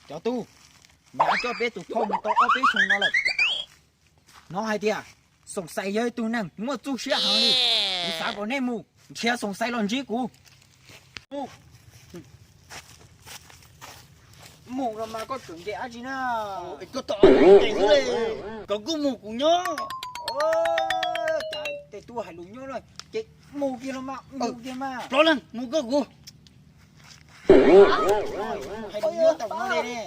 Cov tub, nyab coj peb tus phauj mus tau ob peb xyoos no lawm. Hnov hais tias Xoom Xais yog ib tug neeg muaj txuj siab heev li. Kuv xav kom nej mus nrhiav Xoom Xais los ntsib kuv. Mus los mas koj tseem nce dab tsi na? Kom kuj mus kuv nyob. Ces tub hais lus nyob na, ces mus kiag los mas, mus kiag mas. Plaub leeg mus koj kuv. Hais lus nyob tau no li ne.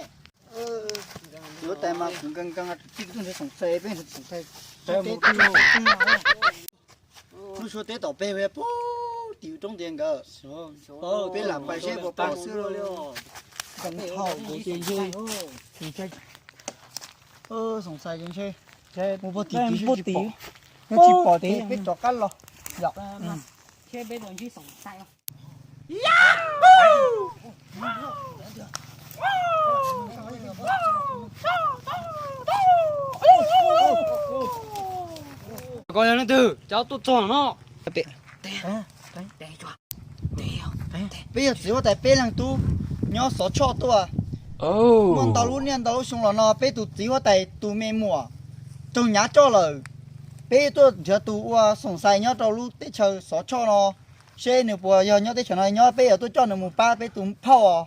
Yuav tas mas kuv nkees nkees tib tug nrhiav Xoom Xais, peb nrhiav Xoom Xais. Lub suab teb tom peg pub tim roob tiag nkawd. Peb lam pais seb puas pom xwb. Xoom Xais ces ntshe mus pog tim tid tsis pom, yog tsis pom ces peb rov qab los yom. Koj yog leej twg, cas tuaj txog no? Peb yog txiv huab tais peb leeg tub nyob Xov Tshoj tuaj. Muaj ntau lub niaj ntau lub xyoo los no peb tus txiv huab tais tus me muam raug nyav coj lawm. Peb tuaj nrhiav tus ua Xoom Xais nyob rau lub teb chaws Xov Tshoj no, seb nws puas yog nyob teb chaws no nyob, peb yuav tuaj coj nws mus pab peb tus phauj os.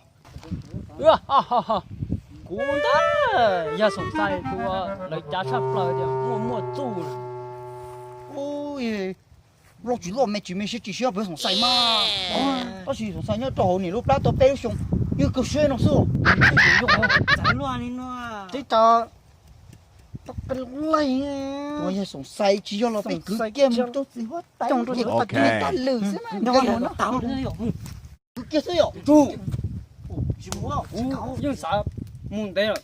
Kuv ntag, yog Xoom Xais tus uas lawv cav tshaj plaws tias muaj muaj txuj. Loj tsis loj me tsis me siab tsis siab peb Xoom Xais mas. Tab sis Xoom Xais nyob rau hauv niam lub plab tau peb lub xyoo, yeej kawg siab no xwb. Teb tas, yog Xoom Xais tsis yog los peb kwv kiag mus rau txiv huab tais, kwv kiag xwb yom. Yeej xav mus ntev lawm.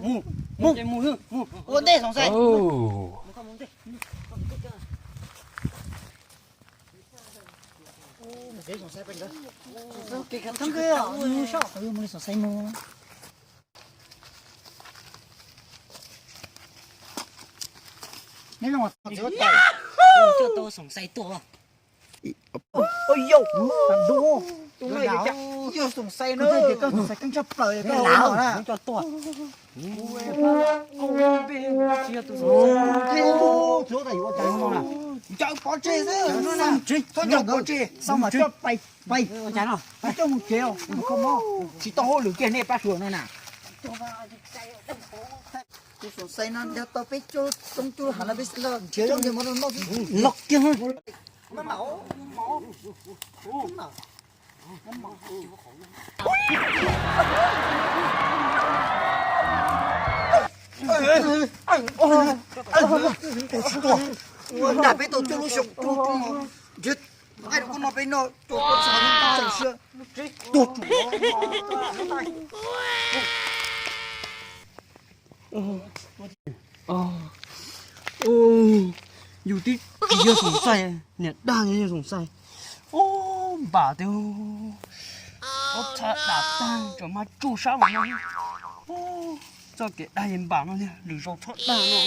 Mus, mus, mus, mus ua ntej Xoom Xais. Neb zoo, coj tau Xoom Xais tuaj. Ua yau, tus no yog Xoom Xais na, Xoom Xais keej tshaj plaws, coj tuaj. Ncaws pov tseg xwb, txhob ncaws pov tseg, pais, pais, coj mus tsev, tsis tau hauj lwm kiag nej pab suav no na. Tus Xoom Xais no nrhiav tau peb cuaj xyoo cuaj hav no peb nrhiav zoo nrhiav mov no noj xwb. Los kiag. Ua cas peb tau cuaj lub xyoo cuaj cuaj no, nqaij rau koj no peb noj, tua koj txog txaus siab, tua tsum. Yus twb tsis yog Xoom Xais, niam dag yog Xoom Xais. Ub, npam tiag, ob txha dam tag tseem mas tsuj sab mas no. Txoj kev dag npam no tiag, lwm zaus txhob dag no.